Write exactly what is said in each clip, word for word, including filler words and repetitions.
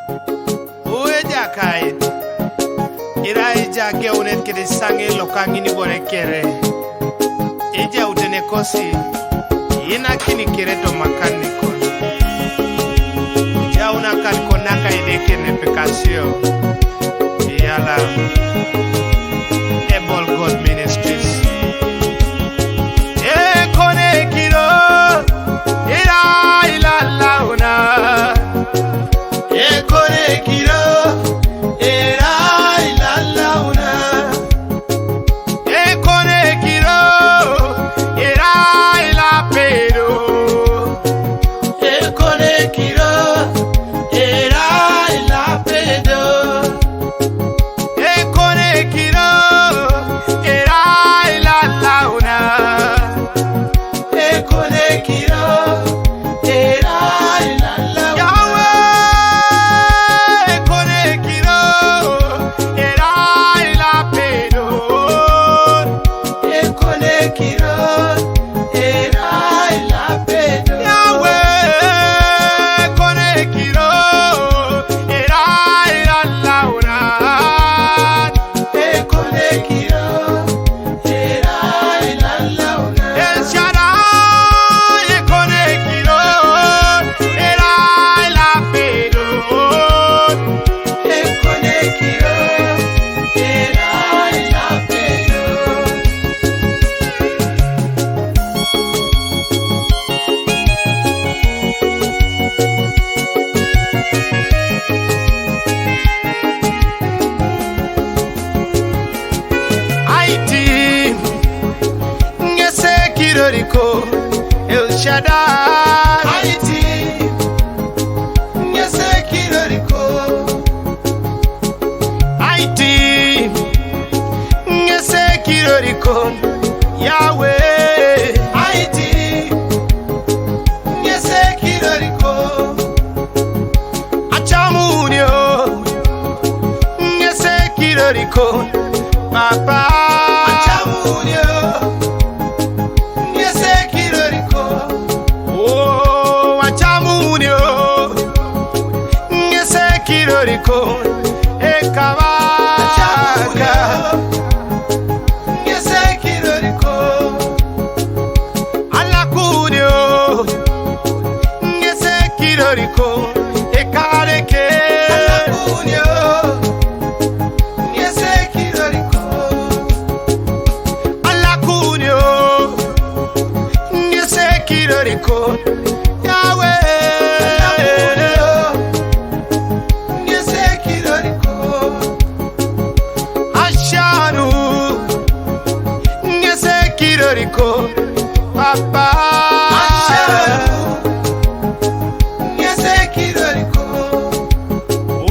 Uwe ja kaid. Ira ija ge unet kede sange loka ngini bore kere. Ija utene kosi. Ina kini kere to makan ni kon. Ja una kan konaka ide kene pekasio. Yala. Able God Ministries. Ekone kiro. Ira ila launa. Ekone kiro, era ilalauna. Ekone kiro, era ilapedo. Ekone kiro, era ilapedo. Ekone kiro, era ilalauna. Ekone kiro, era ilalauna. Yahweh, ekone kiro, era ilapedo. Ekone kiro, era ilapedo. Yahweh, ekone kiro, era ilalauna. Ekone kiro, era ilalauna. El Shaddai, ekone kiro, era ilapedo. Ekone kiro, era ilapedo. Aiti, ngese kiroriko, El Shaddai. Aiti, ngese kiroriko. Aiti, ngese kiroriko, Yahweh. Aiti, ngese kiroriko. Achamunio, ngese kiroriko, Papa. Achamunio, ngese kiroriko. Oh, achamunio, ngese kiroriko, ekabaka. Achamunio, ngese kiroriko. Alakunio, ngese kiroriko, ekaleke. Alakunio, ngese kiroriko. Alakunio, ngese kiroriko, Yahweh. Alakunio, ngese kiroriko. Ashanu, ngese kiroriko, Papa. Ashanu, ngese kiroriko.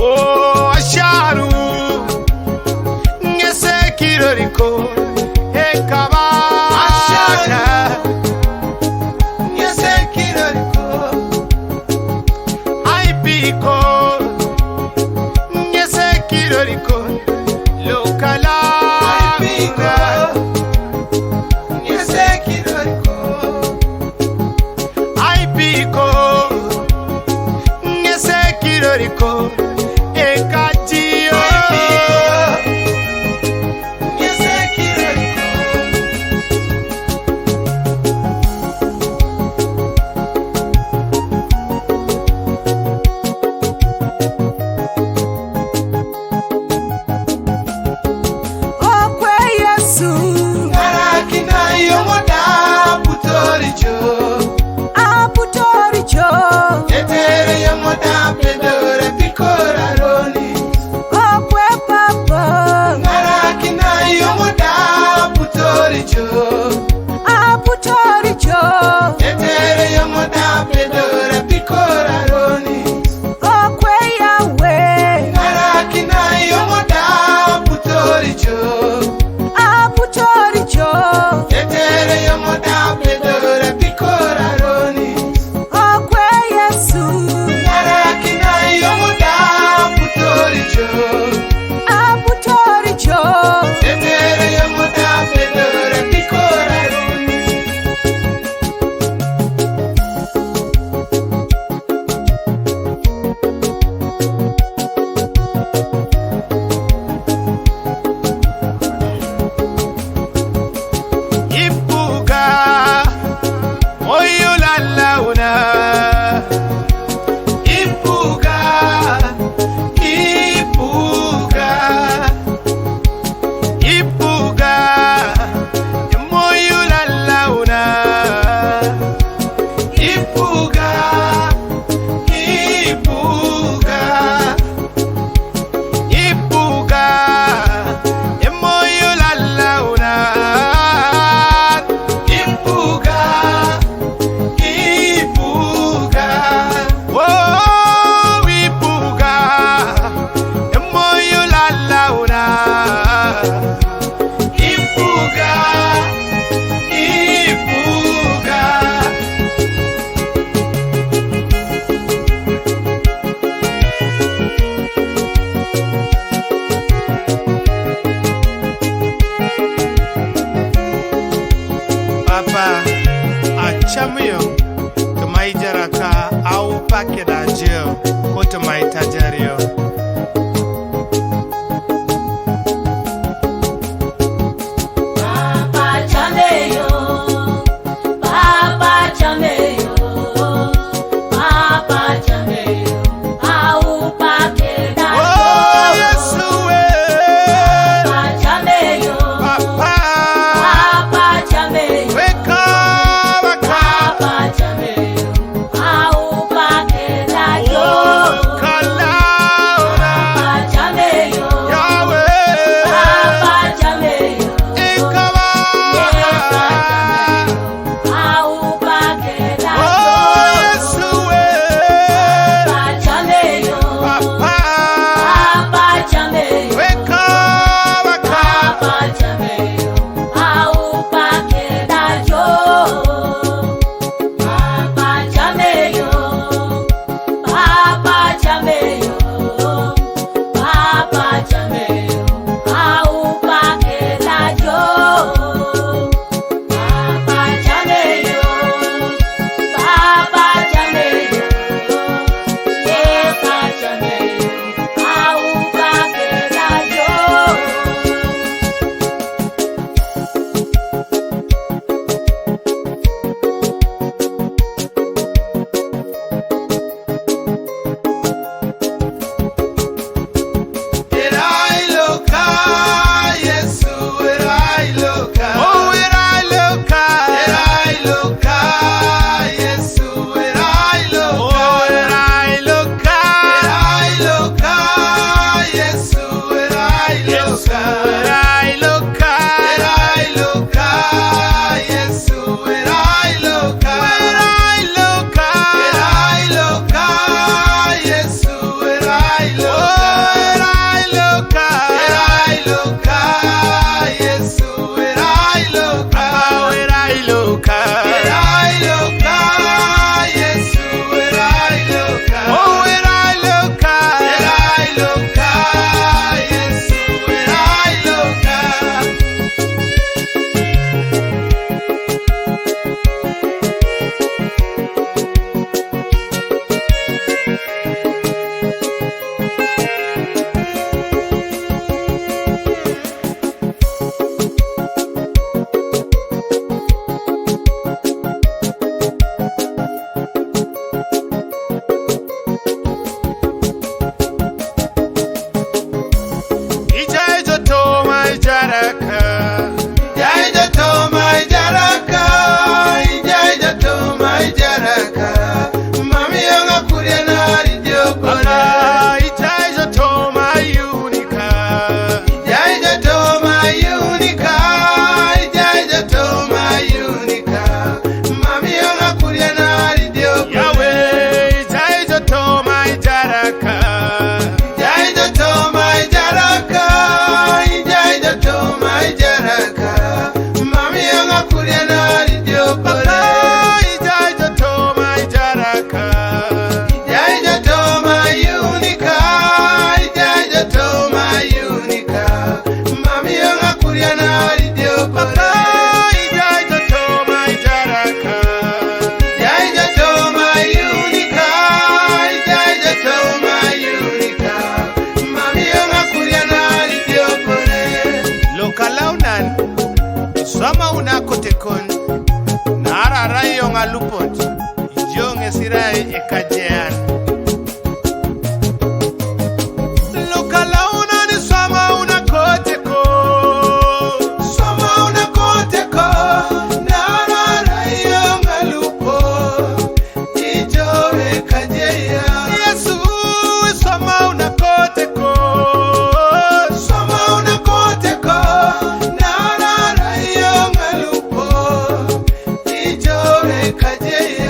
Oh, Ashanu, ngese kiroriko, ekaba. Ashanu, ngese kiroriko. Aibiko, ngese kiroriko, lokala. Aibiko, ngese kiroriko. Aibiko, ngese kiroriko, ekatio. Aibiko, ngese kiroriko. Okwe Yesu. Ngarakina yomoda putoricho. Aputoricho. Etere yomoda pedore pikore. Chamiyo, to mai jaraka, au pake da jeo, ko to mai tajariyo. Papa Chameyo, Papa Chameyo, Papa Chameyo, au pake da. Oh, Yesu, eh. Papa Chameyo, Papa. Papa Chameyo, weka, weka. Papa Chameyo, au pake da yo. Oh, kalaura. Papa Chameyo, Yahweh. Papa Chameyo, ikaba. Yes, Papa Chameyo. Lokalaunan, soma una kotekon, nara rayo ngalupot, jong Israel e kajean. Lokalaunan, soma una koteko. Soma una koteko, nara rayo ngalupot. Ijowe kajeya. Yesu, soma una koteko. Soma una koteko, nara rayo ngalupot. Ijowe kajeya.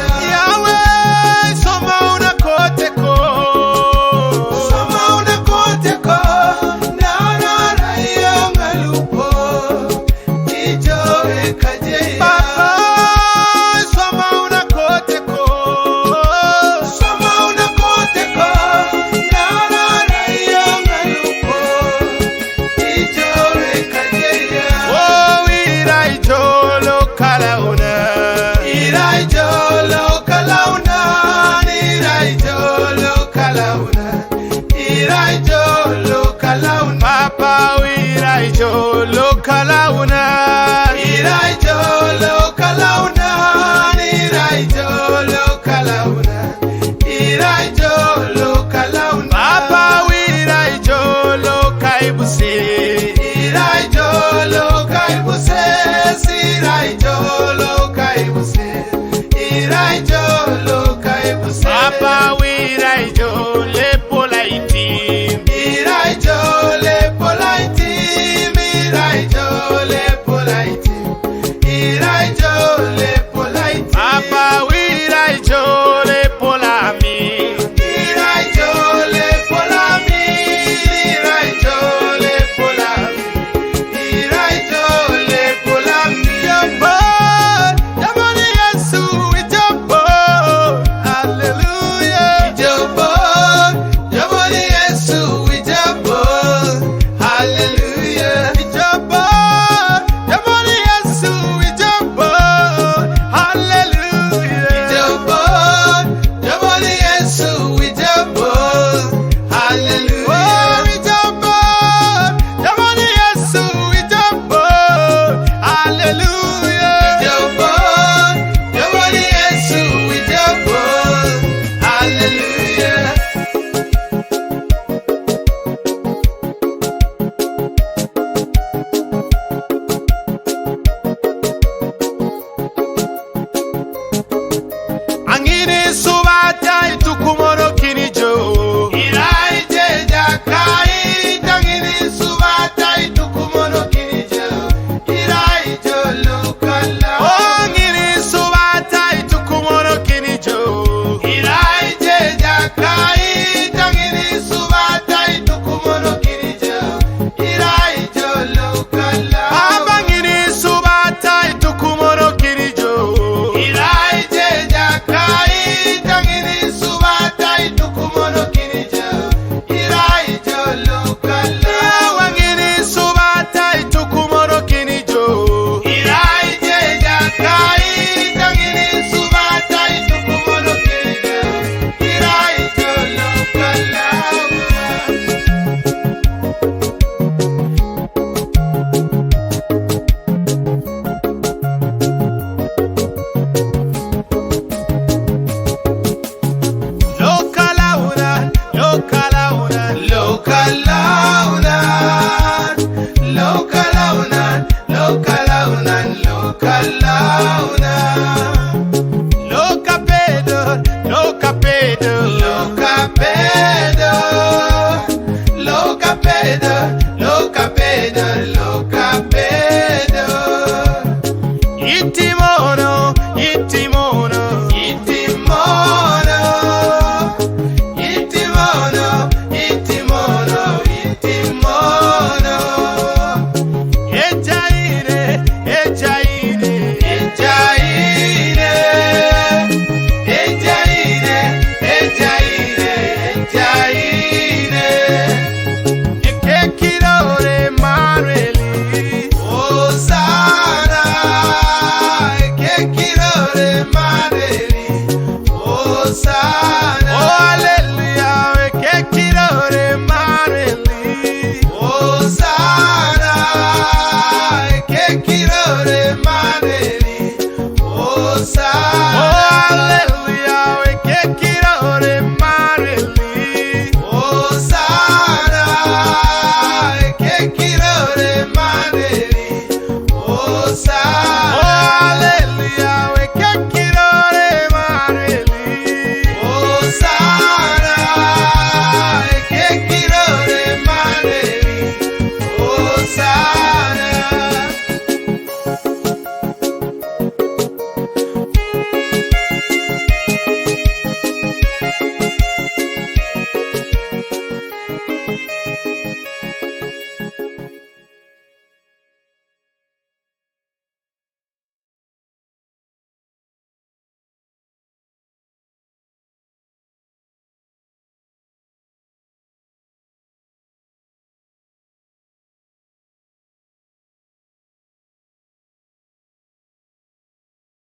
Papa, wira ijolo kalauna. Ira ijolo kalauna, ira ijolo kalauna, ira ijolo kalauna. Papa, wira ijolo kaibuse. Ira ijolo kaibuse, ira ijolo kaibuse. Ira ijolo kaibuse. Papa, wira ijole polaiti. Ira ijole polaiti, ira ijole polaiti. Ira ijole polaiti. Papa, wira ijole polami. Ira ijole polami, ira ijole polami. Ira ijole polami. Ijombo, ijombo ni Yesu, ijombo. Hallelujah. Ijombo, ijombo ni Yesu, ijombo. Hallelujah. Ijombo, ijombo ni Yesu, ijombo. Hallelujah. Ijombo, ijombo ni Yesu, ijombo. Hallelujah.